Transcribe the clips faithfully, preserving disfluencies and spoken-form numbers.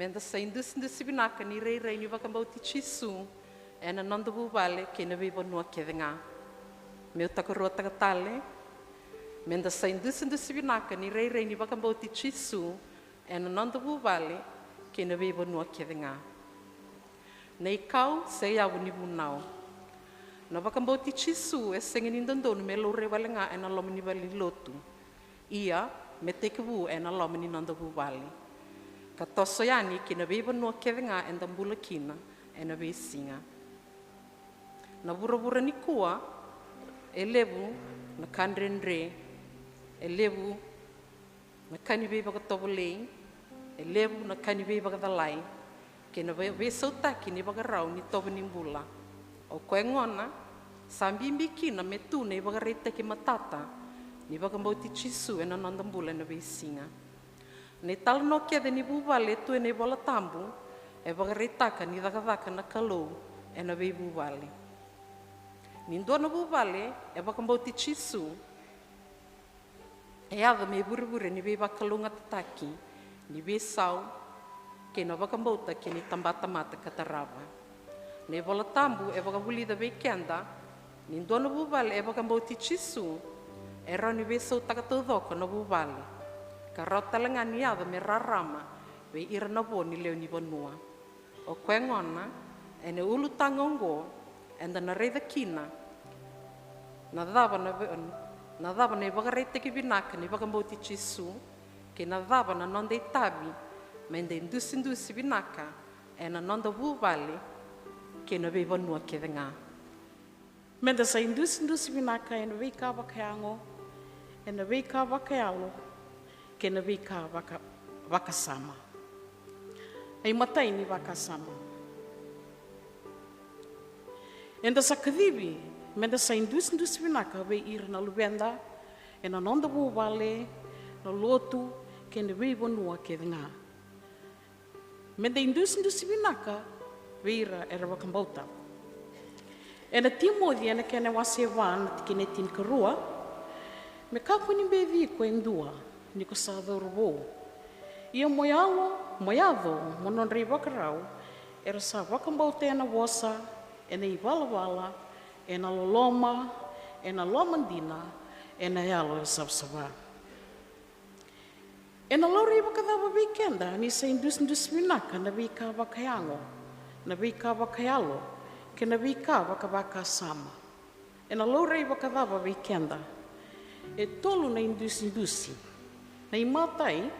Eda sa idusidusi vinaka ni rairai ni vakabauti Jisu ena noda vuvale kei na veivanua kece ga. Meu takaruataka tale, meda sa idusidusi vinaka ni rairai ni vakabauti Jisu ena noda vuvale kei na veivanua kece ga. Na ikau se yavu ni vunau. Na vakabauti Jisu e sega ni dodonu me laurai wale ga ena loma ni valenilotu. Ia, me tekivu ena loma ni noda vuvale, ka toso yani ki na veivanua kece ga eda bula kina ena veisiga. Na vuravura nikua, e levu na ka dredre, e levu na ka ni veivakatovolei, e levu na ka ni veivakacalai, kei na vei-, veisautaki ni vakarau ni tovo ni bula. O koya gona, sa bibi kina me tu na ivakaraitaki matata ni vakabauti Jisu ena noda bula ena veisiga. Na italanoa kece ni vuvale e tu ena iVola Tabu e vakaraitaka ni cakacaka na Kalou ena veivuvale. Ni dua na vuvale e vakabauti Jisu, e yaco me ivurevure ni veivakalougatataki ni veisau kei na vakabauta kei na itabatamata ka tarava. Na iVola Tabu e vakavulica vei keda ni dua na vuvale e vakabauti Jisu, e rawa ni veisautaka taucoko na vuvale, ka rawa tale ga ni yaco me rarama vei ira na vo ni lewe ni vanua. O koya gona, ena ulutaga oqo, eda na raica kina na cava na ve-, na cava na ivakaraitaki vinaka ni vakabauti Jisu, kei na cava na noda itavi meda idusidusi vinaka ena noda vuvale kei na veivanua kece ga. Meda sa idusidusi vinaka ena veika vakayago, ena veika vakayalo, kei na veika vaka-, vakasama. Na imatai ni vakasama. Eda sa kacivi meda sa idusidusi vinaka vei ira na luveda ena noda vuvale, na lotu, kei na veivanua kece ga. Meda idusidusi vinaka vei ira era vakabauta. Ena Timoci ena kena wase va na tikina e tinikarua, me kakua ni beci iko e dua ni ko sa cauravou. Ia mo yalo, mo yaco mo nodra ivakarau era sa vakabauta ena vosa, ena ivalavala, ena loloma, ena lomadina, ena yalo savasava. Ena laurai vakacava vei keda ni sa idusidusi vinaka na veika vakayago, na veika vakayalo, kei na veika vakavakasama? Ena laurai vakacava vei keda? E tolu na idusidusi. Na imatai,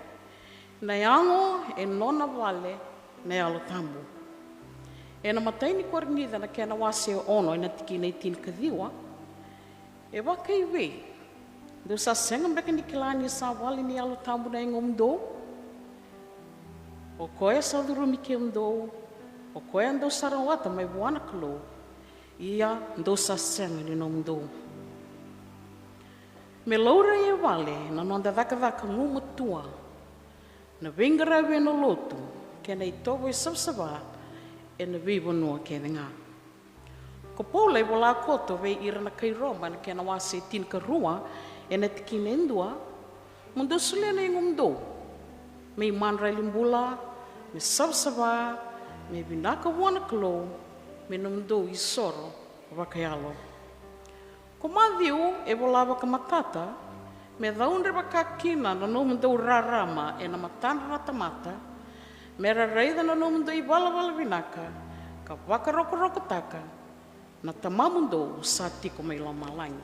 na yago e nona vale na Yalo Tabu. Ena imatai ni Korinica na kena wase ono ena tikina e tinikaciwa, e vakaevei? Dou sa sega beka ni kila ni sa vale ni Yalo Tabu na yagomudou, o koya sa curumi kemudou, o koya dou sa rawata mai vua na Kalou, ia dou sa sega ni nomudou? Me laurai e vale na noda cakacaka gumatua, na veiqaravi ena lotu, kei na itovo e savasava ena veivanua kece ga. Ko Paula e vola koto vei ira na kai Roma na kena wase tinikarua ena tikina e dua, mo dou solia na yagomudou me imadrali bula, me savasava, me vinaka vua na Kalou, me nomudou isoro vakayalo. Ko Maciu e vola vakamatata, me caudre vaka kina na nomudou rarama ena matadra na tamata, me ra raica na nomudou ivalavala vinaka, ka vakarokorokotaka na Tamamudou sa tiko mai lomalagi.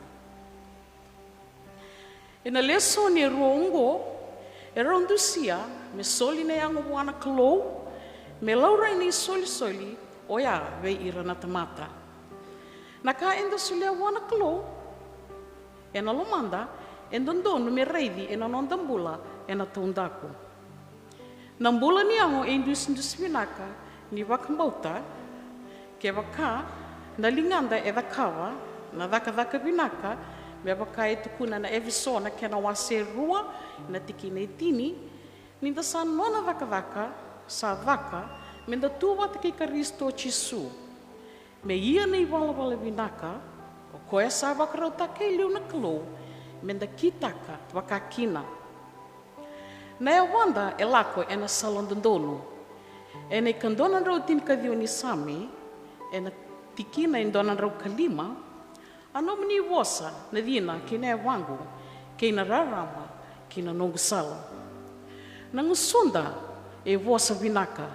Ena lesoni e rua oqo, e rau dusia me soli na yago vua na Kalou, me laurai na isolisoli oya vei ira na tamata. Na ka eda solia vua na Kalou ena lomada, e dodonu me raici ena noda bula ena taudaku. Na bula ni yago e idusidusi vinaka ni vakabauta, kevaka na ligada e cakava na cakacaka vinaka, me vaka e tukuna na Efeso na kena wase rua na tikina e tini, ni da sa nona cakacaka, sa caka, me da tu vata kei Karisito Jisu. Me ia na ivalavala vinaka, o koya sa vakarautaka e liu na Kalou, me da kitaka vaka kina. Na yavada e lako ena sala dodonu. Ena ikadua na drau tinikaciwa ni Same, ena tikina e dua na drau ka lima, a nomuni vosa na cina kei na yavaqu, kei na rarama kei na noqu sala. Na gusuda e vosa vinaka.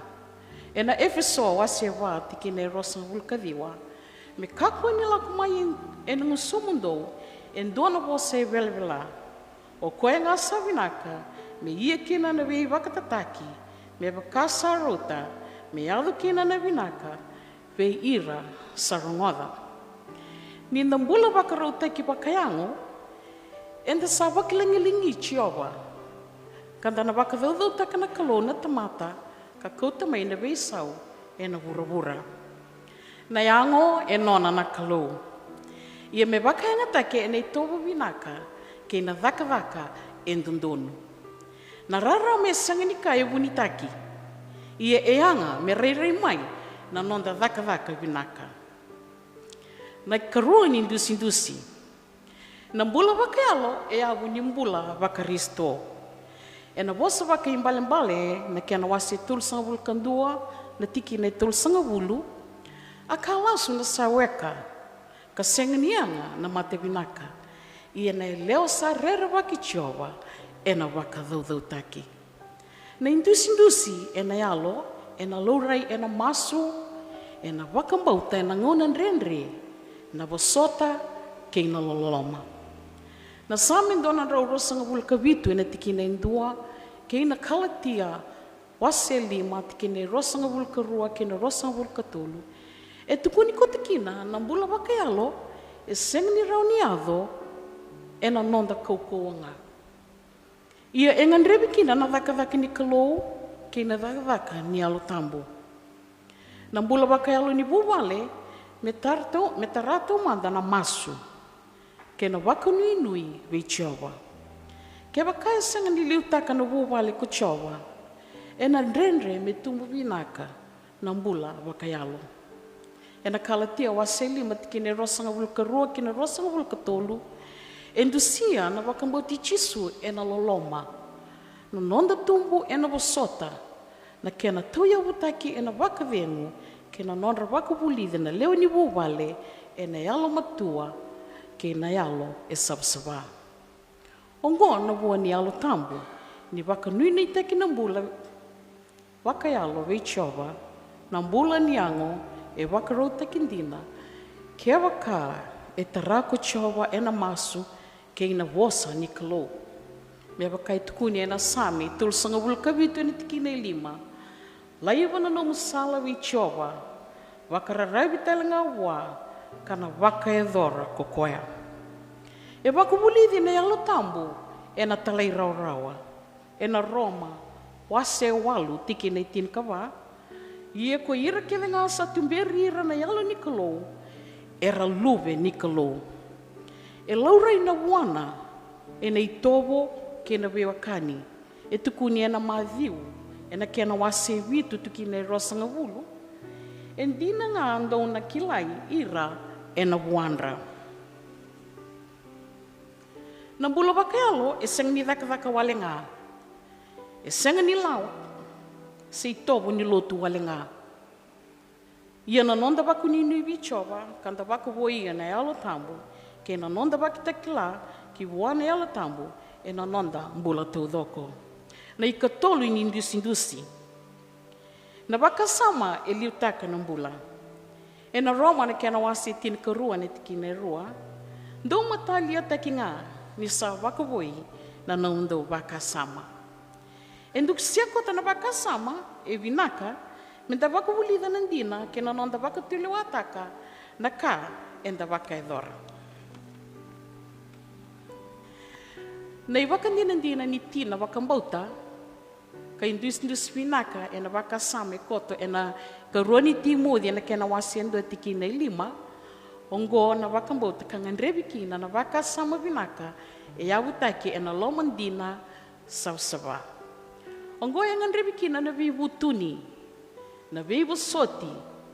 Ena Efeso wase va tikina e ruasagavulu ka ciwa, me kakua ni lako mai ena gusumudou e dua na vosa e velavela, o koya ga sa vinaka me ia kina na veivakatataki, me vaka sa rauta, me yaco kina na vinaka vei ira sa rogoca. Ni da bula vakarautaki vakayago, eda sa vakilagilagi Jiova, ka da na vakacaucautaka na Kalou na tamata ka kauta mai na veisau ena vuravura. Na yago e nona na Kalou, ia me vakayagataki ena itovo vinaka kei na cakacaka e dodonu. Na rarama e sega ni ka e vunitaki, ia e yaga me rairai mai na noda cakacaka vinaka. Na ikarua ni dusidusi. Na bula vakayalo e yavu ni bula vaKarisito. Ena Vosa Vakaibalebale na kena wase tolusagavulu ka dua na tikina e tolusagavulu, a ka lasu na sa weka, ka sega ni yaga na mate vinaka, ia na yalewa sa rerevaki Jiova ena vakacaucautaki. Na idusidusi ena yalo, ena laurai ena masu, ena vakabauta ena gauna dredre, na vosota kei na loloma. Na Same dua na drau ruasagavulu ka vitu ena tikina e dua, kei na Kalatia wase lima tikina e ruasagavulu ka rua kei na ruasagavulu ka tolu, e tukuni koto kina na bula vakayalo e sega ni rawa ni yaco ena noda kaukauwa ga. Ia e gadrevi kina na cakacaka ni Kalou kei na cakacaka ni Yalo Tabu. Na bula vakayalo ni vuvale me tara tau, me tara taumada na masu kei na vakanuinui vei Jiova. Kevaka e sega ni liutaka na vuvale ko Jiova, ena dredre me tubu vinaka na bula vakayalo. Ena Kalatia wase lima tikina e ruasagavulu ka rua kei na ruasagavulu ka tolu, e dusia na vakabauti Jisu ena loloma, na noda tubu ena vosota, na kena tauyavutaki ena vakacegu, kei na nodra vakavulici na lewe ni vuvale ena yalomatua kei na yalo e savasava. Oqo na vua ni Yalo Tabu, ni vakanuinuitaki na bula vakayalo vei Jiova, na bula ni yago e vakarautaki dina kevaka e tara ko Jiova ena masu kei na vosa ni Kalou. Me vaka e tukuni ena Same tolusagavulu ka vitu ena tikina e lima, laiva na nomu sala vei Jiova, vakararavi tale ga vua, ka na vakayacora ko koya. E vakavulici na Yalo Tabu ena talairawarawa. Ena Roma wase walu tikina e tinikava, ia ko ira kece ga sa tuberi ira na Yalo ni Kalou, era luve ni Kalou. E laurai na vuana ena itovo kei na veiwekani. E tukuni ena Maciu ena kena wase vitu tikina e ruasagavulu, e dina ga dou na kilai ira ena vuadra. Na bula vakayalo e sega ni cakacaka wale ga, e sega ni lawa se itovo ni lotu wale ga. Ia na noda vakanuinui vei Jiova, ka da vakavoui ena Yalo Tabu, kei na noda vakatakila ki vua na Yalo Tabu ena noda bula taucoko. Na ikatolu ni dusidusi. Na vakasama e liutaka na bula. Ena Roma na kena wase tinikarua na tikina e rua, dou mataliataki ga ni sa vakavoui na nomudou vakasama. E dusia koto na vakasama e vinaka me da vakavulica na dina kei na noda vakatulewataka na ka eda vakayacora. Na ivakadinadina ni tina vakabauta ka idusidusi vinaka ena vakasama e koto ena karua ni Timoci ena kena wase dua tikina e lima. Oqo na vakabauta ka gadrevi kina na vakasama vinaka e yavutaki ena loma dina savasava. Oqo e gadrevi kina na veivutuni, na veivosoti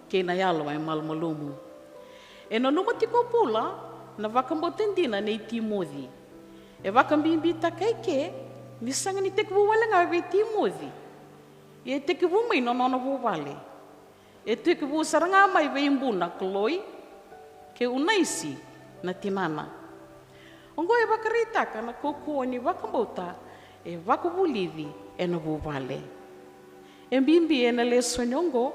kei na yalo e malumalumu. E nanuma tiko o Paula na vakabauta dina nei Timoci. E vakabibitaka eke ni sega ni tekivu wale ga vei Timoci Ia e tekivu mai na nona vuvale. E tekivu sara ga mai vei Bu na Kaloi kei Unaisi na tinana. Oqo e vakaraitaka na kaukauwa ni vakabauta e vakavulici ena vuvale. E bibi ena lesoni oqo,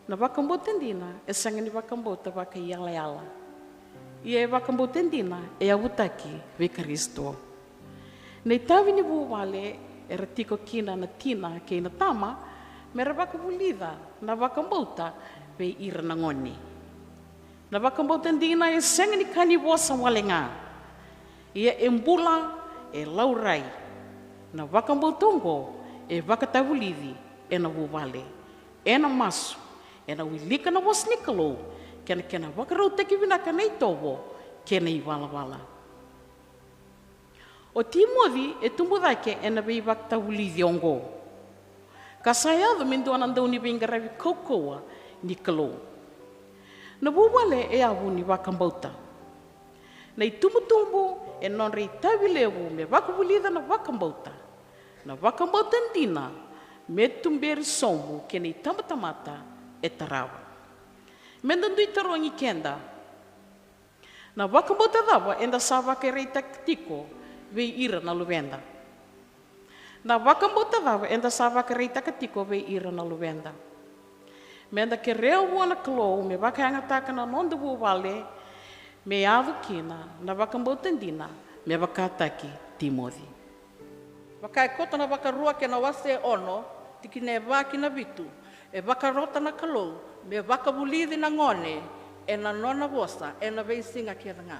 na vakabauta dina e sega ni vakabauta vakaiyalayala. Ia e vakabauta dina e yavutaki vei Karisito. Na itavi ni vuvale era tiko kina na tina kei na tama me ra vakavulica na vakabauta vei ira na gone. Na vakabauta dina e sega ni ka ni vosa wale ga. Ia e bula, e laurai. Na vakabauta oqo e vakatavulici ena vuvale, ena masu, ena wilika na vosa ni Kalou, kei na kena vakarautaki vinaka na itovo kei na ivalavala. O Timoci e tubu cake ena veivakatavulici oqo, ka sa yaco me dua na dauniveiqaravi kaukauwa ni Kalou. Na vuvale e yavu ni vakabauta. Na itubutubu e nodra itavi levu me vakavulica na vakabauta. Na vakabauta dina me tuberi sobu kei na itabatamata e tarava. Meda dui tarogi keda, na vakabauta cava eda sa vakaraitaka tiko vei ira na luveda? Na vakabauta cava eda sa vakaraitaka tiko vei ira na luveda? Meda kerea vua na Kalou me vakayagataka na noda vuvale me yaco kina na vakabauta dina, me vakataki Timoci. Vaka e koto na Vakarua kei na wase ono, tikina e va ki na vitu, e vakarota na Kalou me vakavulici na gone ena nona vosa ena veisiga kece ga.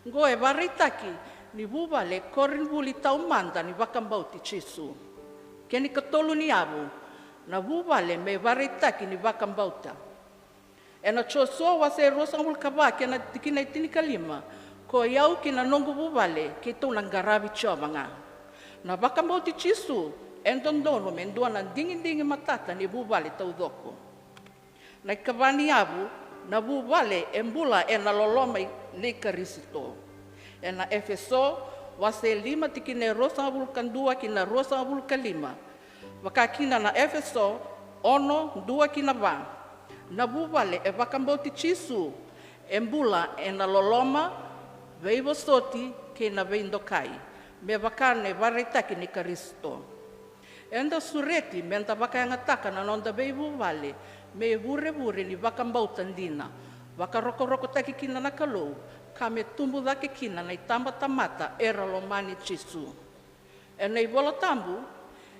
Oqo e vakaraitaki ni vuvale koronivuli taumada ni vakabauti Jisu. Kena ikatolu ni yavu, na vuvale me vakaraitaki ni vakabauta. Ena Josua wase e ruasagavulu ka va kei na tikina e tinikalima, ko i au kei na noqu vuvale keitou na qaravi Jiova ga. Na vakabauti Jisu e dodonu me dua na digidigi matata ni vuvale taucoko. Na ikava ni yavu, na vuvale e bula ena loloma nei Karisito. Ena Efeso wase e lima tikina e ruasagavulu ka dua ki na ruasagavulu ka lima, vaka kina na Efeso ono, dua ki na va, na vuvale e vakabauti Jisu e bula ena loloma, veivosoti kei na veidokai, me vaka na ivakaraitaki ni Karisito. Eda sureti meda vakayagataka na noda veivuvale me ivurevure ni vakabauta dina, vakarokorokotaki kina na Kalou, ka me tubu cake kina na itabatamata era lomani Jisu. Ena iVola Tabu,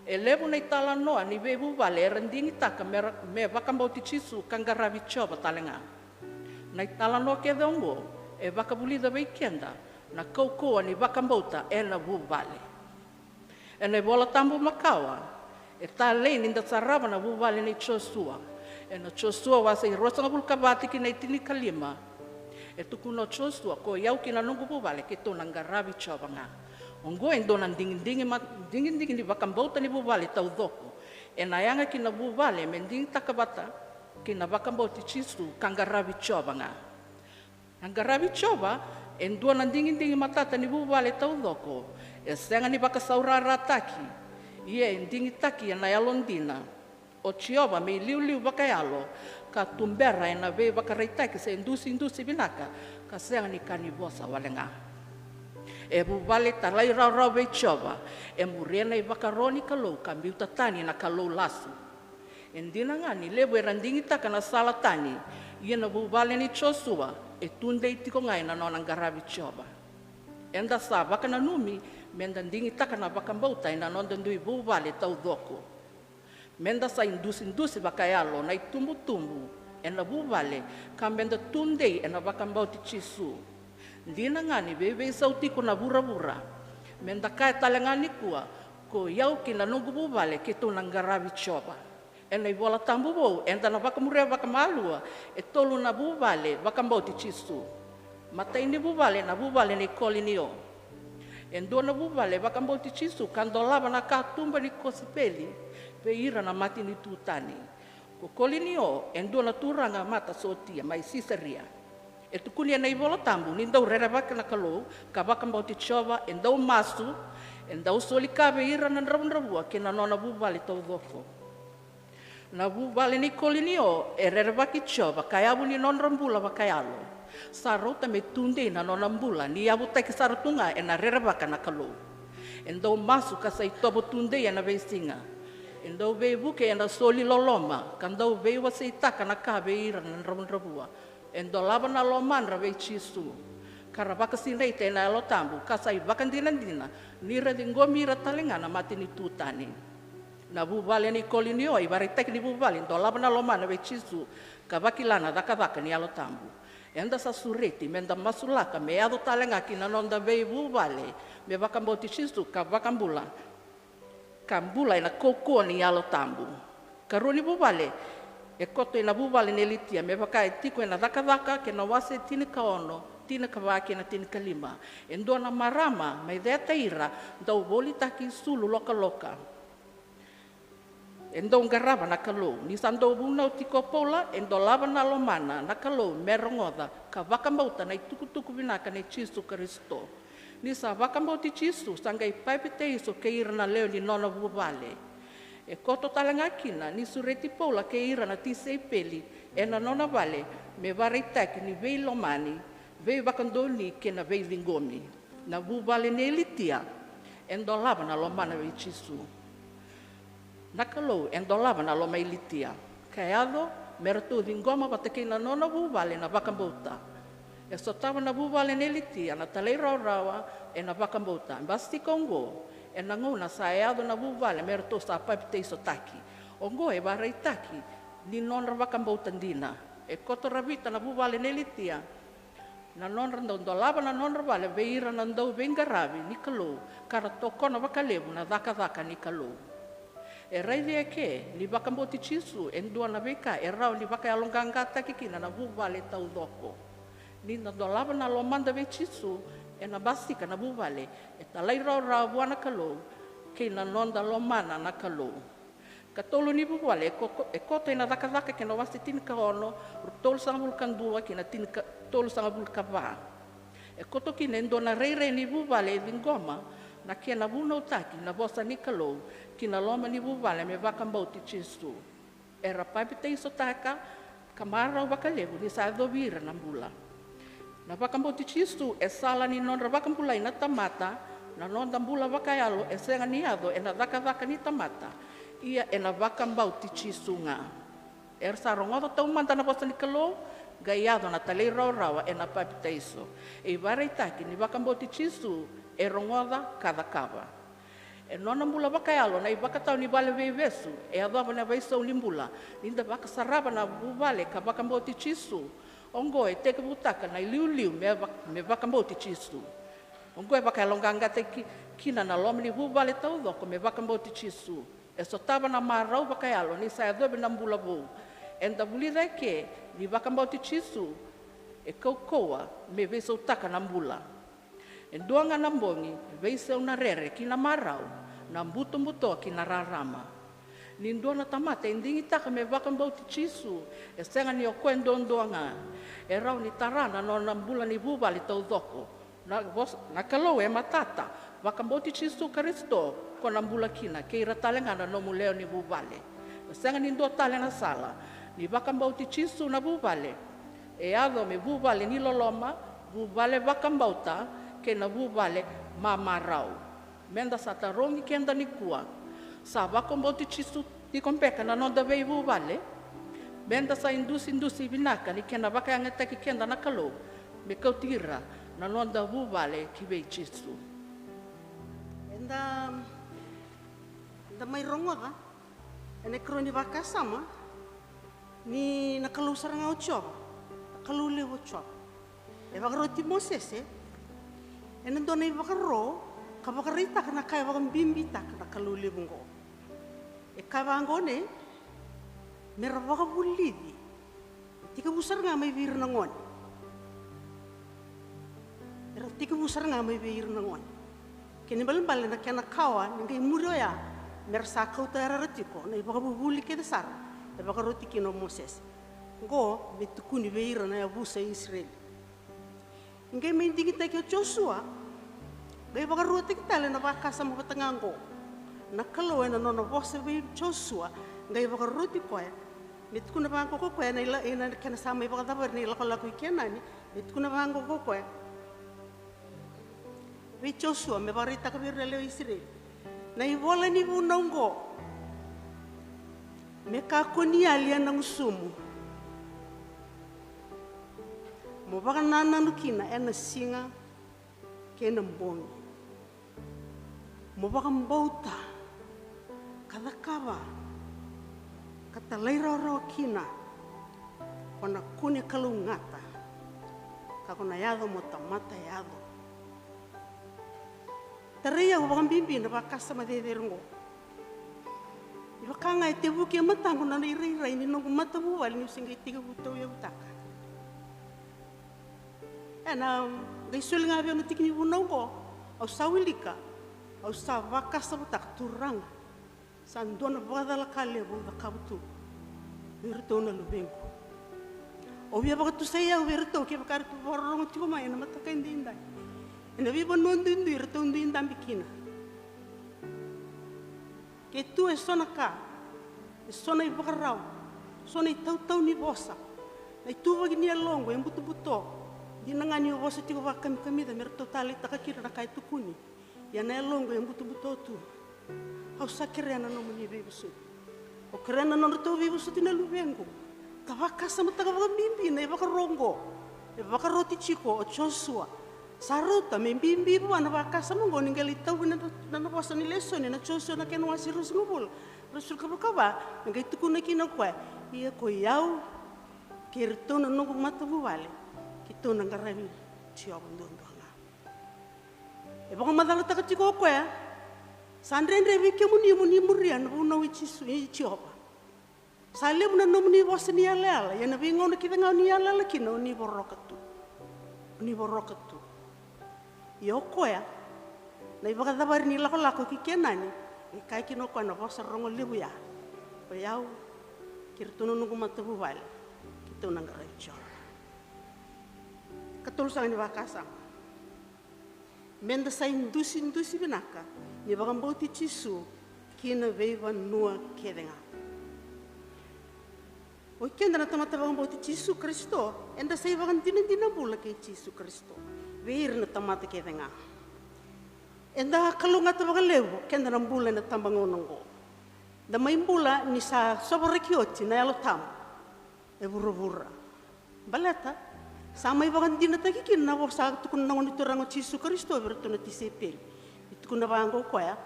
e levu na italanoa ni veivuvale era digitaka me ra-, me vakabauti Jisu ka qaravi Jiova tale ga. Na italanoa kece oqo e vakavulica vei keda na kaukauwa ni vakabauta ena vuvale. Ena iVola Tabu makawa, e talei ni da sarava na vuvale nei Josua. Ena Josua wase e ruasagavulu ka va tikina e tinikalima, e tukuna o Josua, ko i au kei na noqu vuvale keitou na qaravi Jiova ga. Oqo e dua na digidigi ma-, digidigi ni vakabauta ni vuvale taucoko. Ena yaga ki na vuvale me digitaka vata kei na vakabauti Jisu ka qaravi Jiova ga. Na qaravi Jiova e dua na digidigi matata ni vuvale taucoko. E sega ni vakasaurarataki, ia e digitaki ena yalodina. O Jiova me iliuliu vakayalo, ka tubera ena veivakaraitaki se idusidusi vinaka, ka sega ni ka ni vosa wale ga. E vuvale talairawarawa vei Jiova, e muria na ivakaro ni Kalou ka biuta tani na kalou lasu. E dina ga ni levu era digitaka na sala tani, ia na vuvale nei Josua e tudei tiko ga ena nona qaravi Jiova. Eda sa vakananumi meda digitaka na vakabauta ena noda dui vuvale taucoko. Meda sa idusidusi vakayalo na itubutubu ena vuvale, ka meda tudei ena vakabauti Jisu. Dina ga ni veiveisau tiko na vuravura, meda kaya tale ga nikua, ko i au kei na noqu vuvale keitou na qaravi Jiova. Ena iVola Tabu vou eda na vakamuria vakamalua e tolu na vuvale vakabauti Jisu. Matai ni vuvale na vuvale nei Kolinio. E dua na vuvale vakabauti Jisu ka dolava na katuba ni kosipeli vei ira na matanitu tani. Ko Kolinio e dua na turaga matasotia mai Sisaria. E tukuni ena iVola Tabu ni dau rerevaki na Kalou ka vakabauti Jiova, e dau masu, e dau soli ka vei ira na dravudravua kei na nona vuvale taucoko. Na vuvale ni Kolinio e rerevaki Jiova ka yavu ni nodra bula vakayalo. Sa rauta me tudei na nona bula ni yavutaki sara tu ga ena rerevaka na Kalou. E dau masu ka sa itovo tudei ena veisiga. E dau veivuke ena soli loloma ka dau veiwaseitaka na ka vei ira na dravudravua. E dolava na lomadra vei Jisu ka ra vakasinaita ena Yalo Tabu ka sa ivakadinadina ni ra ciqomi ira tale ga na matanitu tani. Na vuvale ni Kolinio e ivakaraitaki ni vuvale e dolava na lomana vei Jisu ka vakila na cakacaka ni Yalo Tabu. Eda sa sureti meda masulaka me yaco tale ga ki na noda veivuvale me vakabauti Jisu ka vakabula ka bula ena kaukauwa ni Yalo Tabu. Karua ni vuvale e koto ena vuvale nei Litia me vaka e tiko ena Cakacaka kei na wase tinikaono, tinikava kei na tinikalima. E dua na marama mai Cetaira dau volitaki sulu lokaloka. E dau qarava na Kalou. Ni sa dau vunau tiko o Paula, e dolava na lomana na Kalou me rogoca ka vakabauta na itukutuku vinaka nei Jisu Karisito. Ni sa vakabauti Jisu, sa qai papitaiso kei ira na lewe ni nona vuvale. E koto tale ga kina ni sureti Paula kei ira na tisaipeli ena nona vale me vakaraitaki ni veilomani, veivakadonui kei na veiciqomi. Na vuvale nei Litia e dolava na lomana vei Jisu. Na Kalou e dolava na loma i Litia ka yaco me ratou ciqoma vata kei na nona vuvale na vakabauta. E sotava na vuvale nei Litia na talairawarawa ena vakabauta. Basika oqo ena gauna sa yaco na vuvale me ratou sa papitaisotaki. Oqo e vakaraitaki ni nodra vakabauta dina. E koto ravita na vuvale nei Litia na nodra dau dolava na nodra vale vei ira na dau veiqaravi ni Kalou ka ra tokona vakalevu na cakacaka ni Kalou. E raici eke ni vakabauti Jisu e dua na veika e rawa ni vakayaloqaqataki kina na vuvale taucoko. Ni da dolava na lomada vei Jisu, ena basika na vuvale e talairawarawa vua na Kalou kei na noda lomana na Kalou. Katolu ni vuvale e ko-, e koto ena Cakacaka kei na wase tinikaono, tolusagavulu ka dua kei na tinika-, tolusagavulu ka va. E koto kina e dua na rairai ni vuvale e ciqoma na kena vunautaki na vosa ni Kalou ki na loma ni vuvale me vakabauti Jisu. Era papitaisotaka ka marau vakalevu ni sa yacovi ira na bula. Na vakabauti Jisu e sala ni nodra vakabulai na tamata, na noda bula vakayalo e sega ni yaco ena cakacaka ni tamata, ia ena vakabauti Jisu ga. Era sa rogoca taumada na vosa ni Kalou, qai yaco na talairawarawa ena papitaiso. E ivakaraitaki ni vakabauti Jisu e rogoca ka cakava. E nona bula vakayalo na ivakatawa ni vale veivesu e yacova na veisau ni bula. Ni da vakasarava na vuvale ka vakabauti Jisu, oqo e tekivutaka na iliuliu me va-, me vakabauti Jisu. Oqo e vakayaloqaqataki kina na loma ni vuvale taucoko me vakabauti Jisu. E sotava na marau vakayalo ni sa yacovi na bula vou. Eda vulica eke ni vakabauti Jisu e kaukauwa me veisautaka na bula. E dua ga na bogi, veisau na rere ki na marau, na butobuto ki na rarama. Ni dua na tamata e digitaka me vakabauti Jisu, e sega ni o koya duadua ga. E rawa ni tara na nona bula ni vuvale taucoko. Na vos-, na Kalou e matata, vakabauti Jisu Karisito, ko na bula kina, kei ira tale ga na nomu lewe ni vuvale. E sega ni dua tale na sala, ni vakabauti Jisu na vuvale, e yaco me vuvale ni loloma, vuvale vakabauta, kei na vuvale mamarau. Meda sa tarogi keda nikua, sa vakabauti Jisu tiko beka na noda veivuvale? Meda sa idusidusi vinaka ni kena vakayagataki keda na Kalou me kauti ira na noda vuvale ki vei Jisu. Eda, eda mai rogoca ena ikarua ni vakasama ni na Kalou sara ga o Jiova, na Kalou levu o Jiova. E vakaroti Mosese ena dua na ivakaro ka vakaraitaka na ka e vakabibitaka na Kalou levu oqo. E kaya vaqo, ne, me ra vakavulici. E tekivu sara ga mai vei ira na gone. E ra tekivu sara ga mai vei ira na gone. Kena ibalebale na kena kawa na qai muri oya, me ra sa kauta yarayara tiko na ivakavuvuli kece sara e vakaroti kina o Mosese. Oqo me tukuni vei ira na yavusa i Isireli. Qai mai digitaki o Josua, qai vakaruataki tale na vakasama vata ga oqo. Na Kalou ena nona vosa vei Josua, Qai vakaroti koya me tukuna vaqo ko koya na ila, ina kena sa mai vakacavari na ilakolako i Kenani, me tukuna vaqo ko koya vei Josua me vakaraitaka vei ira na lewe i Isireli na ivola ni vunau qo: Me kakua ni yali ena gusumu, mo vakanananu kina ena siga kei na bogi. Mo vakabauta ka cakava ka talairawarawa kina, ko na kune kalougata, ka ko na yaco mo tamata yaco. Tarai au vakabibi na vakasama cecere oqo. E vaka ga e tevuki e mataqu na nona irairai ni noqu matavuvale niu se qai tekivu tauyavutaka. Ena qai soli ga vei au na tiki ni vunau oqo, au sa wilika, au sa vakasavutaka, Turaga, sa dua na vakacala ka levu au cakava tu vei iratou na luvequ. Au via vakatusai au vei iratou kevaka eratou vakarorogo tiko mai ena mataka edaidai, ena veivanua duidui eratou dui dabe kina. Ke tu eso na ka, eso na ivakarau, eso na itautau ni vosa, na ituvaki ni yaloqu e butobuto, dina ga niu vosa tiko vakakamikamica me ratou taleitaka kina na ka e tukuni, ia na yaloqu e butobuto tu. Au sa kerea na nomuni veivosoti. Au kerea na nodratou veivosoti na luvequ. Ka vakasamataka vakabibi na ivakaro oqo e vakaroti tiko o Josua. Sa rauta me bibi vua na vakasama oqo ni qai lai tauvi na, na, na vosa ni lesoni na Josua na kena wase ruasagavulu, ruasagavulu ka va, me qai tukuna kina o koya, ia ko i au kei iratou na noqu matavuvale, keitou na qaravi Jiova duadua ga. E vakamacalataka tiko o koya, sa dredre vei kemuni mo ni muria na vunau i Jisu, i Jiova. Sa levu na nomuni vosa ni yalayala, ia na veigauna kece ga o ni yalayala kina o ni voroka tu. O ni voroka tu. Ia o koya, na ivakacavari ni lakolako ki Kenani, e kaya kina o koya na vosa rogo levu ya: Ko i au kei iratou na noqu matavuvale, keitou na qaravi Jiova. Katolu sara ni vakasama. Meda sa idusidusi vinaka ni vakabauti Jisu ki na veivanua kece ga. O keda na tamata vakabauti Jisu Karisito, eda sa ivakadinadina bula kei Jisu Karisito vei ira na tamata kece ga. Eda kalougata vakalevu keda na bula ena tabagauna oqo. Da mai bula ni sa sovaraki oti na Yalo Tabu e vuravura. Baleta sa mai vakadinataki kina na vosa a tukuna na Gone Turaga o Jisu Karisito vei iratou na tisaipeli. E tukuna vaqo o koya: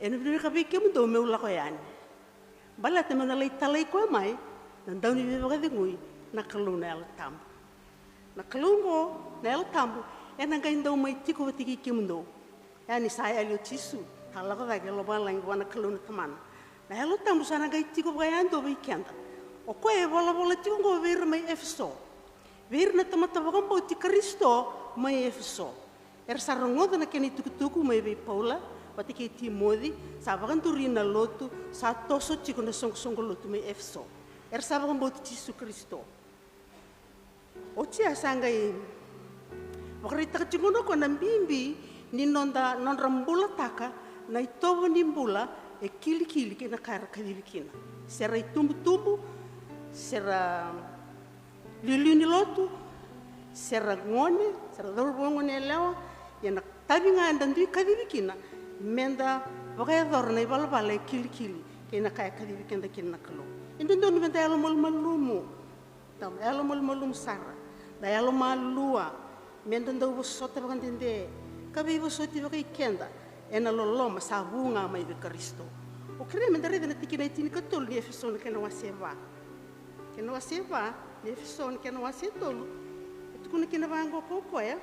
Ena vinaka vei kemudou meu lako yani, baleta meu na lai talai koya mai na Dauniveivakacegui, na Kalou na Yalo Tabu. Na Kalou oqo na Yalo Tabu ena qai dau mai tiko vata kei kemudou. Ia ni sa yali o Jisu, sa lako cake e lomalagi vua na Kalou na Tamana, na Yalo Tabu sa na qai tiko vakayadua vei keda. O koya e volavola tiko oqo vei ira mai Efeso, vei ira na tamata vakabauti Karisito mai Efeso. Era sa rogoca na kena itukutuku mai vei Paula vata kei Timoci, sa vakaduri na lotu, sa toso tiko na soqosoqo lotu mai Efeso. Era sa vakabauti Jisu Karisito. Oti ya sa qai vakaraitaka tiko na, ko na bibi ni noda, nodra bulataka na itovo ni bula e kilikili kei na ka era kacivi kina. Se ra itubutubu, se ra liuliu ni lotu, se ra gone, se ra cauravou, gone yalewa, ia na tavi ga eda dui kacivi kina, meda vakayacora na ivalavala e kilikili kei na ka e kacivi keda kina na Kalou. E dodonu meda yalomalumalumu. Tou yalomalumalumu sara, da yalomalua, meda dau vosota vakadede ka veivosoti vakai keda ena loloma sa vu ga mai vei Karisito. O kerea meda raica na tikina e tinikatolu ni Efeso na kena wase va. Kena wase va ni Efeso na kena wase tolu. E tukuna kina vaqo ko koya: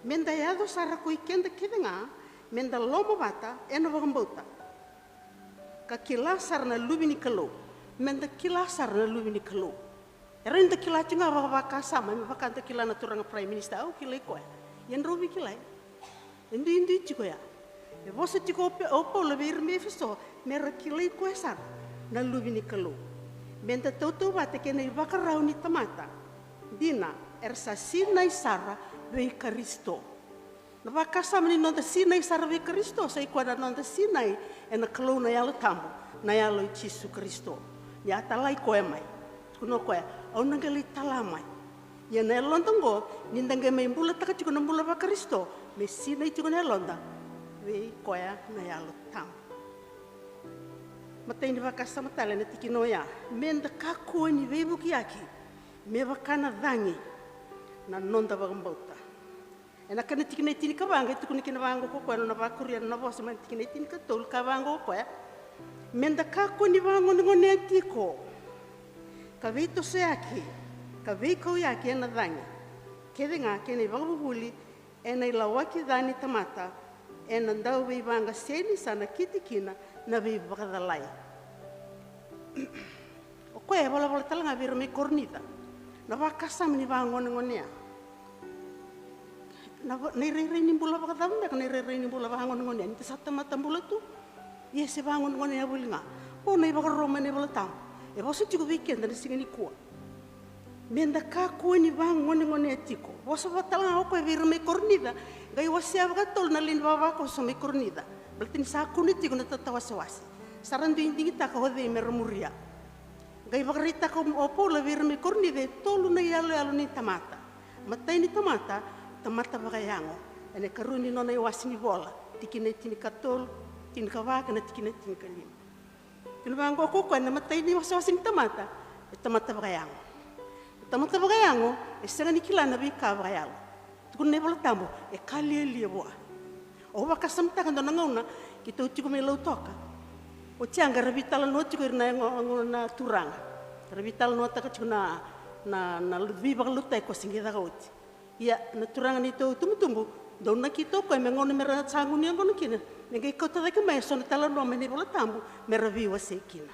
Meda yaco sara ko i keda kece ga, meda lomavata ena vakabauta, ka kila sara na Luve ni Kalou. Meda kila sara na Luve ni Kalou. E rawa ni da kila tiko ga vakavakasama, me vaka da kila na turaga Prime Minister, au kilai koya. Ia drau veikilai. E duidui tiko ya. E vosa tiko o Pe-, o Paula vei ira mai Efeso, me ra kilai koya sara na Luve ni Kalou. Meda tautauvata kei na ivakarau ni tamata. Dina, era sa sinai sara vei Karisito. Na vakasama ni noda sinai sara vei Karisito sa i koya na noda sinai ena Kalou na Yalo Tabu, na Yalo i Jisu Karisito. Ni a talai koya mai, tukuna o koya, au na qai lai tala mai. Ia na yaloda oqo, ni da qai mai bulataka tiko na bula vaKarisito, me sinai tiko na yaloda vei koya na Yalo Tabu. Matai ni vakasama tale ena tikina oya, me da kakua ni veivukiyaki me vaka na cagi na noda vakabauta. Ena kena tikina e tinikava qai tukuna kina vaqo ko koya na nona vakuria na vosa mai na tikina e tinikatolu, ka vaqo ko koya, me da kakua ni vagonegonea tiko ka veitosoyaki ka veikauyaki ena cagi kece ga kei na ivakavuvuli, ena ilawaki ca ni tamata, ena dauveivaqaseni sa nakiti kina na veivakacalai. O koya e volavola tale ga vei ira mai Korinica na vakasama ni vagonegonea. Na, na irairai ni bula vakacava beka na irairai ni bula vagonegonea? Ni da sa tamata bula tu, ia se vagonegonea voli ga. Ko na iVakaroma ena iVola Tabu e vosa tiko vei keda na siga nikua. Me da kakua ni vagonegonea tiko. Vosa vata tale ga o koya vei ira mai Korinica, qai wasea vakatolu na lewe ni vavakoso mai Korinica. Baleta ni sa kune tiko na tatawasewase. Sa ra dui digitaka o cei me ra muria. Qai vakaraitaka o Paula vei ira mai Korinica e tolu na iyaloyalo ni tamata. Matai ni tamata, tamata vakayago. Ena ikarua ni nona iwase ni vola, tikina e tinikatolu, tinikava kei na tikina e tinikalima. Kena vaqo ko koya na matai ni wasewase ni tamata, e tamata vakayago. Na tamata vakayago e sega ni kila na veika vakayalo. Tukuna na iVola Tabu, e ka lialia vua. Au vakasamataka dua na gauna keitou tiko mai Lautoka. Oti ya qai ra veitalanoa tiko ira na yago, yago na turaga. Ra veitalanoataka tiko na, na, na veivakalotutaki ko se qai caka oti. Ia na turaga neitou tubutubu, dau nakita o koya me gauna me ra sa gunu yaqona kina, me qai kauta cake mai eso na talanoa mai na iVola Tabu me ra veiwasei kina.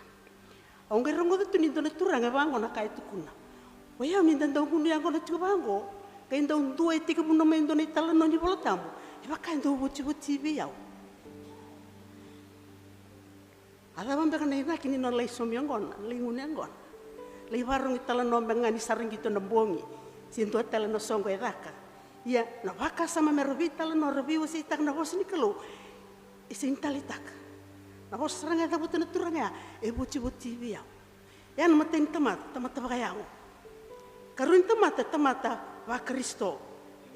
Au qai rogoca tu ni dua na turaga e vaqo na ka e tukuna. O yau ni da dau gunu yaqona tiko vaqo, qai dau dua e tekivuna mai dua na italanoa ni Vola Tabu, e vaka e dau votivoti vei au. A cava beka na inaki ni nona lai saumi yaqona, lai gunu yaqona? Lai vakarorogo italanoa beka ga ni sa ra qito na bogi se dua tale na soqo e caka. Ia na vakasama me ra veitalanoa, ra veiwaseitaka na vosa ni Kalou, e sega ni taleitaka. Na vosa sara ga e cavuta na turaga ya, e votivoti vei au. Ya na matai ni tamata, tamata vakayago. Karua ni tamata, tamata vaKarisito.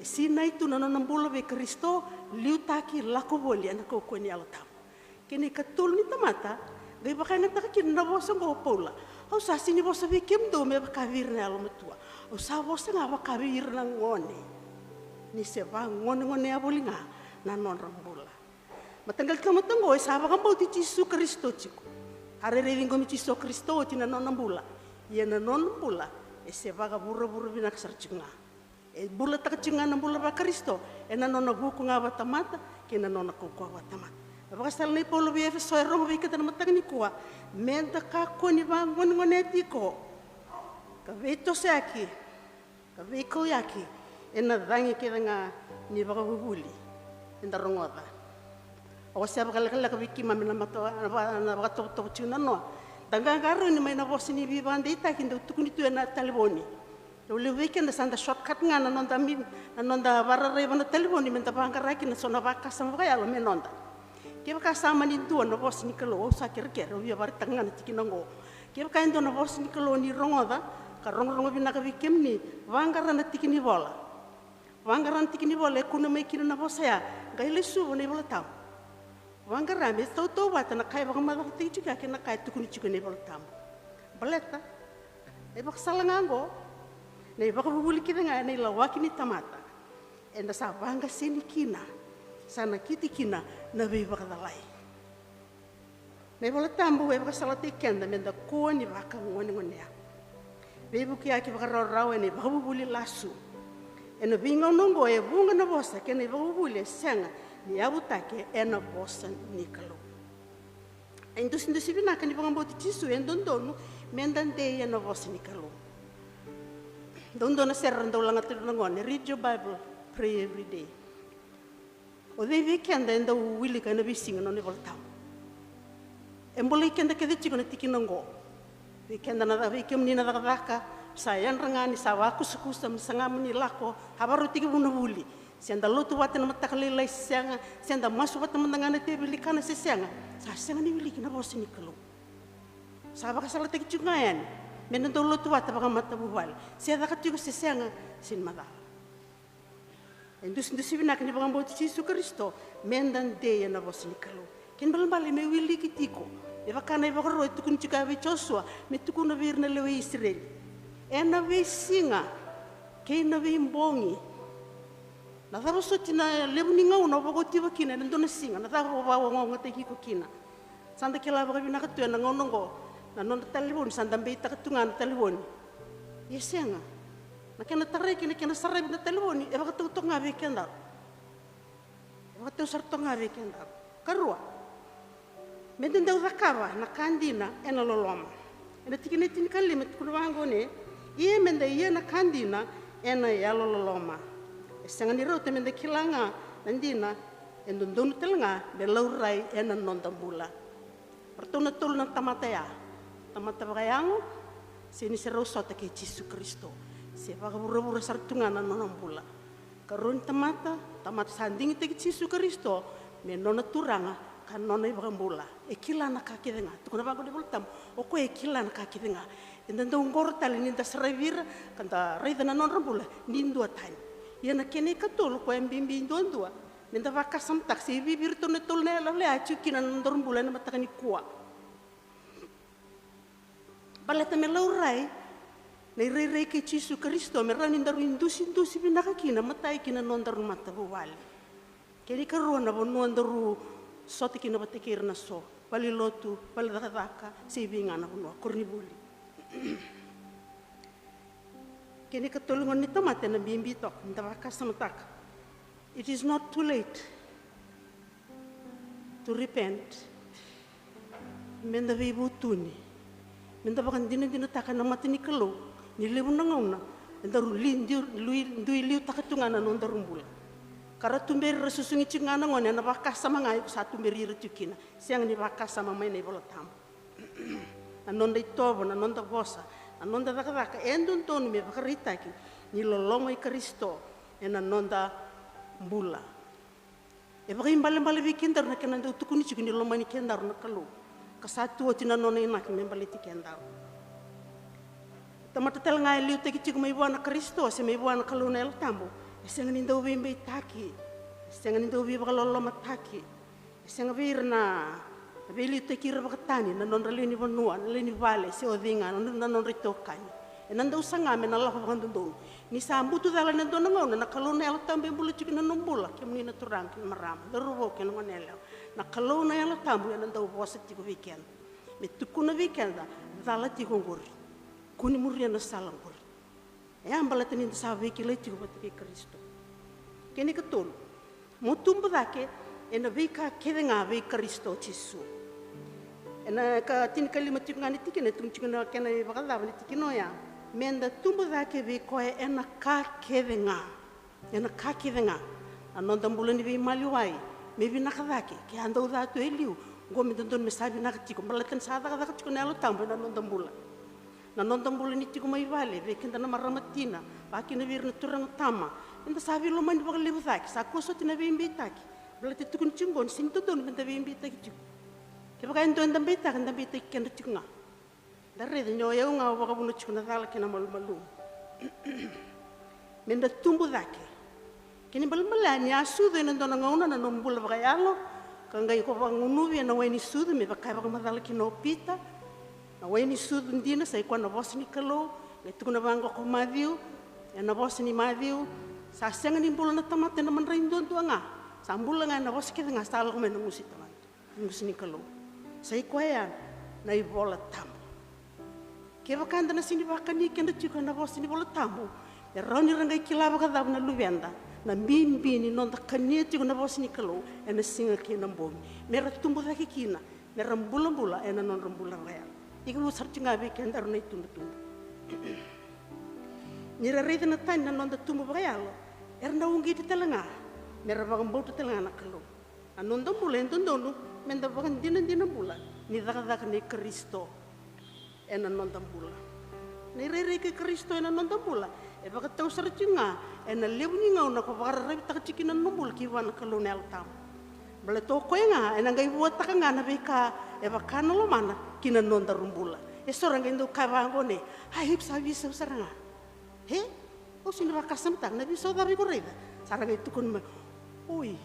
E sinai tu na nona bula vei Karisito, liutaki, lako voli ena kaukauwa ni Yalo Tabu. Kei na ikatolu ni tamata, qai vakayagataka kina na vosa oqo o Paula. Au sa sega ni vosa vei kemudou me vaka vei ira na yalomatua. Au sa vosa ga vaka vei ira na gone. Ni se vagonegonea voli ga na nodra bula. Mataqali tamata oqo e sa vakabauti Jisu Karisito tiko. A rairai ciqomi Jisu Karisito oti na nona bula. Ia na nona bula e se vakavuravura vinaka sara tiko ga. E bulataka tiko ga na bula vaKarisito ena nona vuku ga vakatamata kei na nona kaukauwa vakatamata. Na vakasala nei Paula vei Efeso e rogo vei keda na mataka nikua, me da kakua ni vagonegonea tiko ka veitosoyaki ka veikauyaki ena cagi kece ga ni vakavuvuli eda rogoca. Au wasea vakalekaleka vei keimami na mata, na va-, na vakatovotovo tiko na noa. Da qaqarauni mai na vosa ni veivakadeitaki dau tukuni tu ena talevoni. Levu vei keda sa da shortcut ga na noda mi-, na noda vakararavi ena talevoni me da vaqara kina so na vakasama vakayalo me noda. Kevaka sa mani dua na vosa ni Kalou, au sa kerekere, au via vakaraitaka ga na tikina oqo. Kevaka e dua na vosa ni Kalou ni rogoca, ka rogorogo vinaka vei kemuni, vaqara na tiki ni vola. Vaqara na tiki ni vola e kune mai kina na vosa ya, qai lesuva na iVola Tabu. Vaqara me tautauvata na ka e vakamacataki tiko ya kei na ka e tukuni tiko ena iVola Tabu. Baleta na ivakasala ga oqo, na ivakavuvuli kece ga ena ilawaki ni tamata, eda sa vaqaseni kina, sa nakiti kina na veivakacalai. Na iVola Tabu e vakasalataki keda me da kua ni vakagonegonea, veivukiyaki vakarawarawa ena ivakavuvuli lasu. Ena veigauna oqo e vuqa na vosa kei na ivakavuvuli e sega ni yavutaki ena vosa ni Kalou. A idusidusi vinaka ni vakabauti Jisu e dodonu me da dei ena vosa ni Kalou. Dau dua na sere era dau lagata na gone, read your Bible, pray every day. O cei vei keda e dau wilika ena veisiga na nona iVola Tabu? E bolei keda kece tiko na tikina oqo. Vei keda na ca-, vei kemuni na cakacaka, sa yadra ga ni sa vakusakusa, me saga mo ni lako, a varau tekivu na vuli. Se da lotu vata na mataka lailai se sega, se da masu vata mada ga na teveli ni kana se sega, sa sega ni wiliki na vosa ni Kalou. Sa vakasalataki tiko ga yani me da dau lotu vata vakamatavuvale, se caka tiko se sega, sega ni macala. E dusidusi vinaka ni vakabauti Jisu Karisito me da dei ena vosa ni Kalou. Kena ibalebale me wiliki tiko, me vaka na ivakaro e tukuni tiko ya vei Josua, me tukuna vei ira na lewe i Isireli. Ena veisiga kei na veibogi, na cava soti na levu ni gauna o vakaotiva kina ena dua na siga, na cava o vakaogaogataki iko kina. Sa da kila vakavinaka tu ena gauna oqo, na noda talevoni sa da beitaka tu ga na talevoni. Ia sega, na kena tarai kei na kena saravi na talevoni e vakatau toka ga vei kedaru. E vakatau sara toka ga vei kedaru. Karua, me da dau cakava na ka dina ena loloma. Ena tikina e tinikalima e tukuna vaqo ni, ia me da ia na ka dina ena yalololoma. E sega ni rauta me da kila ga na dina, e dodonu tale ga me laurai ena noda bula. Ratou na tolu na tamata ya, tamata vakayago, se ni se rau sota kei Jisu Karisito, se vakavuravura sara tu ga na nona bula. Karua ni tamata, tamata sa digitaki Jisu Karisito me nona Turaga ka nona iVakabula. E kila na ka kece ga. Tukuna vaqo na iVolatabu, o koya e kila na ka kece ga. Eda dau qoro tale ni da saravi ira ka da raica na nodra bula ni duatani. Ia na kena ikatolu, o koya e bibi duadua, me da vakasamataka se e vivi iratou na tolu na iyaloyalo ya e tiko kina na nodaru bula ena mataka nikua. Baleta me laurai na irairai kei Jisu Karisito, me rawa ni daru idusidusi vinaka kina matai kina nodaru matavuvale. Kena ikarua, na vanua daru sota kina vata kei ira na so, valenilotu, vale ni cakacaka, se i vei ga na vanua, koronivuli. Kena ikatolu gona ni tamata ena bibi toka, ni da vakasamataka. It is not too late to repent. Me da veivutuni, me da vakadinadinataka na mata ni Kalou, ni levu na gauna e daru li-, dui-, lui-, dui liutaka tu ga na nodaru bula. Ka ra tuberi, ra susugi tiko ga na gone, ena vakasama ga iko sa tuberi ira tiko kina. Sega ni vakasama mai na iVolatabu. Na noda itovo, na noda vosa, na noda cakacaka, e dodonu me vakaraitaki ni loloma i Karisito ena noda bula. E vakaibalebale vei kedaru na kena dau tukuni tiko ni lomani kedaru na Kalou, ka sa tu oti na nona inaki me baleti kedaru. Tamata tale ga e liutaki tiko mai vua na Karisito se mai vua na Kalou na Yalo Tabu, e sega ni dau veibeitaki, e sega ni dau veivakalolomataki. E sega vei ira na veiliutaki ira vakatani, na nodra lewe ni vanua, na lewe ni vale, se o cei ga, na nodra, na nodra itokani. Ena dau saga me na lako vakadodonu. Ni sa butucala ena dua na gauna, na Kalou na Yalo Tabu e bula tiko ena nomu bula, kemuni na turaga kei na marama, cauravou kei na goneyalewa. Na Kalou na Yalo Tabu ena dau vosa tiko vei keda, me tukuna vei keda, cala tiko oqori. Kua ni muria na sala oqori. E a baleta ni da sa veikilai tiko vata kei Karisito. Kena ikatolu, mo tubu cake ena veika kece ga vei Karisito Jisu. Ena ka tinikalima tiko ga ni tikina, e tukuni tiko na kena ivakacava ni tikina oya. Me da tubu cake vei koya ena ka kece ga. Ena ka kece ga. Na noda bula ni veimaliwai me vinaka cake, ke a dau ca tu e liu, oqo me dodonu me sa vinaka tiko, baleta ni sa cakacaka tiko na Yalo Tabu ena noda bula. Na noda bula ni tiko mai vale, vei keda na marama tina, vakakina vei ira na turaga tama, eda sa veilomani vakalevu cake, sa kua soti na veibeitaki. Baleta e tukuni tiko oqo ni sega ni dodonu meda veibeitaki tiko. Kevaka e dua eda beitaka, da beitaki keda tiko ga. Da raica ni o yau ga au vakavuna tiko na cala kei na malumalumu. Meda tubu cake. Kena ibalebale ni a sucu ena dua na gauna na nomu bula vakayalo, ka qai ko vakagunuvi ena wai ni sucu, me vaka e vakamacala kina o Pita. Na wai ni sucu dina sa i koya na vosa ni Kalou, qai tukuna vaqo ko Maciu, ena vosa ni Maciu, sa sega ni bula na tamata ena madrai duadua ga, sa bula ga ena vosa kece ga sa lako mai na gusu i Tamana. Gusu ni Kalou. Sa i koya na iVola Tabu. Kevaka eda na sega ni vakani keda tiko ena vosa ni Vola Tabu, e rawa ni ra qai kila vakacava na luveda na bibi ni noda kania tiko na vosa ni Kalou ena siga kei na bogi, me ra tubu cake kina, me ra bulabula ena nodra bula vakayalo. Tekivu sara tiko ga vei kedaru na itubutubu. Ni ra raica na tani na noda tubu vakayalo, era na uqeti tale ga, me ra vakabauta tale ga na Kalou. Na noda bula e dodonu meda vakadinadina bula ni cakacaka nei Karisito ena noda bula. Na irairai kei Karisito ena noda bula E vakatau sara tiko ga ena levu ni gauna ko vakararavitaka tiko kina na nomu bula ki vua na Kalou na Yalo Tabu. Baleta o koya ga ena qai vuataka ga na veika e vaka na lomana ki na nodaru bula. E so ra qai dau kaya vaqo, ne, a, iko sa veisau sara ga. E, au sega ni vakasamataka na veisau cava iko raica. Sa ra qai tukuna mai, oi,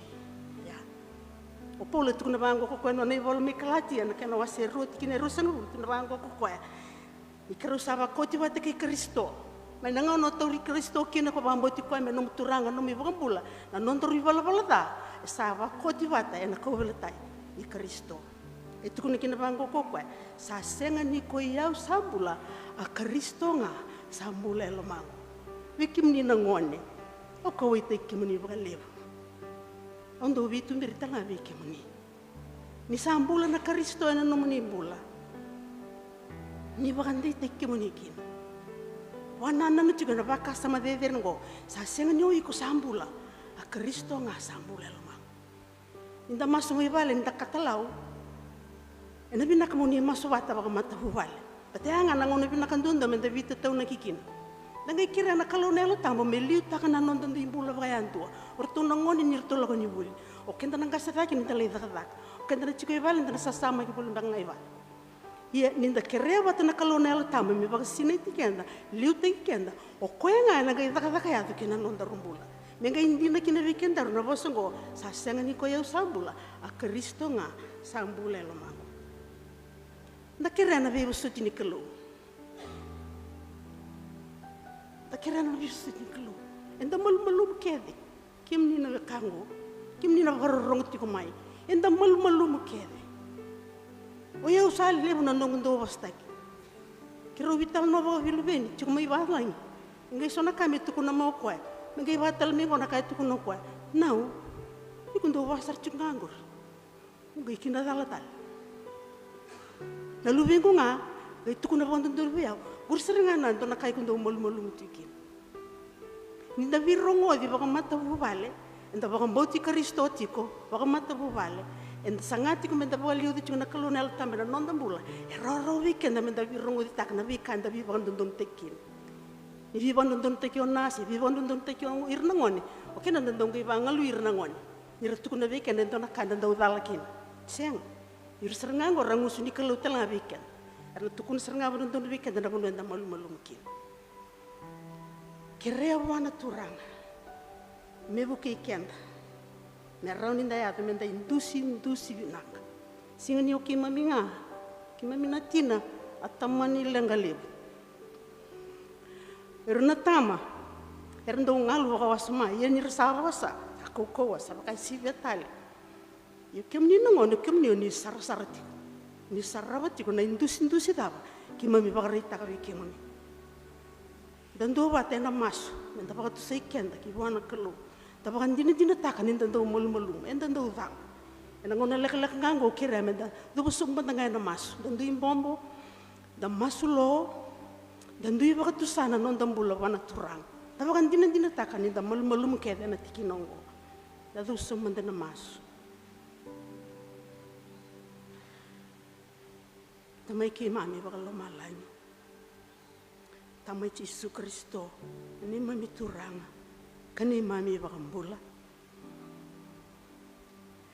ia. O Paula e tukuna vaqo ko koya ena nona ivola mai Kalatia, na kena wase e rua, tikina e ruasagavulu, tukuna vaqo ko koya, ni keirau sa vakoti vata kei Karisito. Mai na gauna o tauri Karisito kina, ko vakabauti koya me nomu Turaga, nomu iVakabula, na nodaru ivalavala ca e sa vakoti vata ena kauveilatai i Karisito. E tukuna kina vaqo ko koya, sa sega ni ko i au sa bula, a Karisito ga sa bula e lomaqu. Vei kemuni na gone, au kauwaitaki kemuni vakalevu. Au dau veituberi tale ga vei kemuni. Ni sa bula na Karisito ena nomuni bula, ni vakadeitaki kemuni kina. Vakanananu tiko ena vakasama cecere oqo, sa sega ni o iko sa bula, a Karisito ga sa bula e lomaqu. Ni da masu mai vale, ni da katalau, ena vinaka mo ni masu vata vakamatavuvale. Baleta ya ga na gauna vinaka duadua me da veitataunaki kina. Da qai kerea na Kalou na Yalo Tabu me liutaka na noda dui bula vakayadua. O ratou na gone ni ratou lako ni vuli. O keda na qase cake ni da lai cakacaka. O keda na tiko i vale da na sasamaki voli beka ga i vale. Ia ni da kerea vata na Kalou na Yalo Tabu me vakasinaiti keda, liutaki keda, o koya ga ena qai cakacaka yaco ki na nodaru bula. Me qai dina kina vei kedaru na vosa oqo, sa sega ni ko i au sa bula, a Karisito ga sa bula e lomaqu. Da kerea na veivosoti ni Kalou. Da kerea na veivosoti ni Kalou. Eda malumalumu kece. Kemuni na wekaqu, kemuni na vakarorogo tiko mai, eda malumalumu kece. O i au sa levu na noqu dau vosataki. Keirau veitalanoa vakaviluveni tiko mai valagi. E qai so na ka me tukuna mai o koya, me qai vaka tale mai qo na ka e tukuna o koya. Nau, iko dau vaka sara tiko ga qori. Au qai kidacala tale. Na luvequ ga qai tukuna vakadodonu vei au, qori sara ga na dua na ka iko dau malumalumu tiko kina. Ni da veirogoci vakamatavuvale, eda vakabauti Karisito tiko vakamatavuvale, eda saga tiko me da vakaliuci tiko na Kalou na Yalo Tabu ena noda bula. E rawarawa vei keda me da veirogocitaka na veika eda veivakadodonutaki kina. Ni veivakadodonutaki o na se veivakadodonutaki o ira na gone, o keda da dau qai vagalui ira na gone. Ni ra tukuna vei keda e dua na ka eda dau cala kina. Sega. Ira sara ga oqo ra gusu ni Kalou tale ga vei keda. Era na tukuna sara ga vakadodonu vei keda na vanua eda malumalumu kina. Kerea vua na Turaga me vukei keda, me rawa ni da yaco me da idusidusi vinaka. Sega ni o keimami ga, keimami na tina, a tama ni leqa levu. Era na tama era dau galu vakawasoma, ia ni ra sa vosa, sa kaukauwa, sa vakaisivia tale. Ia kemuni na gone, kemuni o ni sarasara tiko, ni sarava tiko na idusidusi cava keimami vakaraitaka vei kemuni. Da duavata ena masu me da vakatusai keda ki vua na Kalou. Da vakadinadinataka ni da dau malumalumu, eda dau cala. Ena gauna lekaleka ga oqo au kerea me da cuva sobu mada ga ena masu, da dui bobo, da masu lo, da dui vakatusa na noda bula vua na Turaga. Da vakadinadinataka ni da malumalumu kece ena tikina oqo. Da cuva sobu mada ena masu. Tamai keimami vakalomalagi, Tamai Jisu Karisito, neimami Turaga ka neimami iVakabula.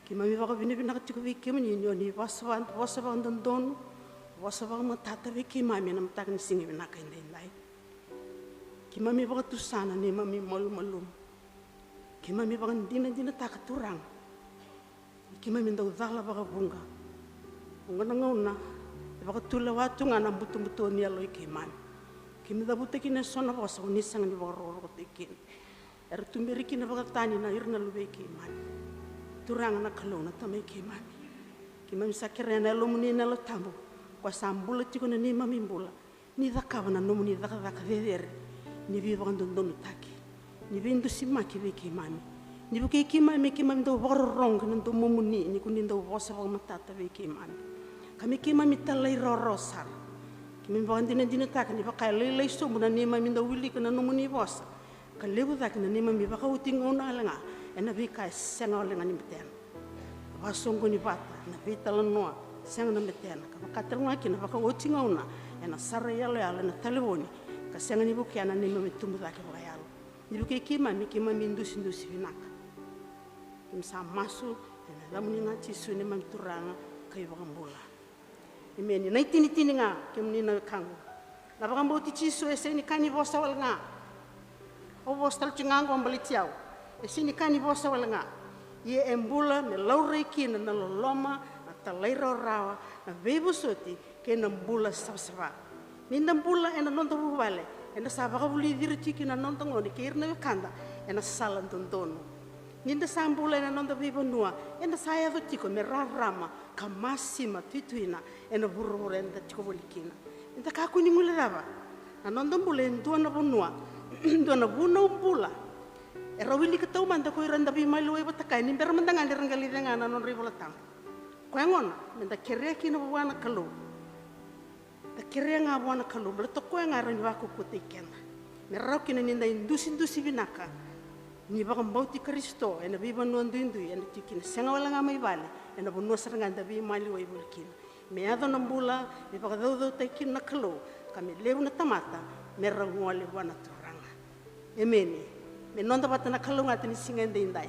Keimami vakavinavinaka tiko vei kemuni ni o ni vosa va-, vosa vakadodonu, vosa vakamatata vei keimami ena mataka ni siga vinaka edaidai. Keimami vakatusa na neimami malumalumu. Keimami vakadinadinataka, Turaga, ni keimami dau cala vakavuqa. Oqo na gauna e vakatulewa tu ga na butobuto ni yaloi keimami. Keimami cavuta kina eso na vosa o ni sega ni vakarokorokotaki kina. Era tuberi kina vakatani na ira na luvei keimami. Turaga na Kalou, na Tamai keimami, keimami sa kerea na Yalomuni na Yalo Tabu, koya sa bula tiko na neimami bula, ni cakava na nomuni cakacaka cecere ni veivakadodonutaki, ni veidusimaki vei keimami, ni vukei keimami me keimami dau vakarorogo ki na domomuni ni ko ni dau vosa vakamatata vei keimami, ka me keimami talairawarawa sara. Keimami vakadinadinataka ni vaka e lailai sobu na neimami dau wilika na nomuni vosa, ka levu cake na neimami vakaoti gauna wale ga ena veika e sega wale ga ni betena. Vakasoqoni vata na veitalanoa sega na betena, ka vaka tale ga kina vakaoti gauna ena sara iyaloyalo, ena talevoni, ka sega ni vukea na neimami tubu cake vakayalo. Ni vukei keimami, keimami dusidusi vinaka. Keimami sa masu ena yacamuni ga Jisu, neimami Turaga ka iVakabula. Emeni. Na itinitini ga, kemuni na wekaqu, na vakabauti Jisu e sega ni ka ni vosa wale ga. Au vosa tale tiko ga oqo baleti au. E sega ni ka ni vosa wale ga. Ia e bula me laurai kina na loloma, na talairawarawa, na veivosoti kei na bula savasava. Ni da bula ena noda vuvale, eda sa vakavulici ira tiko kina na noda gone kei ira na wekada ena sala dodonu. Ni da sa bula ena noda veivanua, eda sa yaco tiko me rarama ka masima tuituina ena vuravura eda tiko voli kina. Eda kakua ni guilecava, na noda bula e dua na vanua, dua na vunau bula. Era wilika taumada ko ira na veimaliwai vata kaya ni bera mada ga ni ra qai lai cega na nodra iVolatabu. Koya gona meda kerea kina vua na Kalou. Da kerea ga vua na Kalou, baleta o koya ga e rawa ni vakaukauwataki keda. Me rawa kina ni da idusidusi vinaka ni vakabauti Karisito ena veivanua duidui eda tiko kina, sega wale ga mai vale, ena vanua sara ga eda veimaliwai voli kina. Me yaco na bula me vakacaucautaki kina na Kalou, ka me levu na tamata me ra gole vua na Turaga. Emeni. Me noda vata na kalougata ni siga edaidai.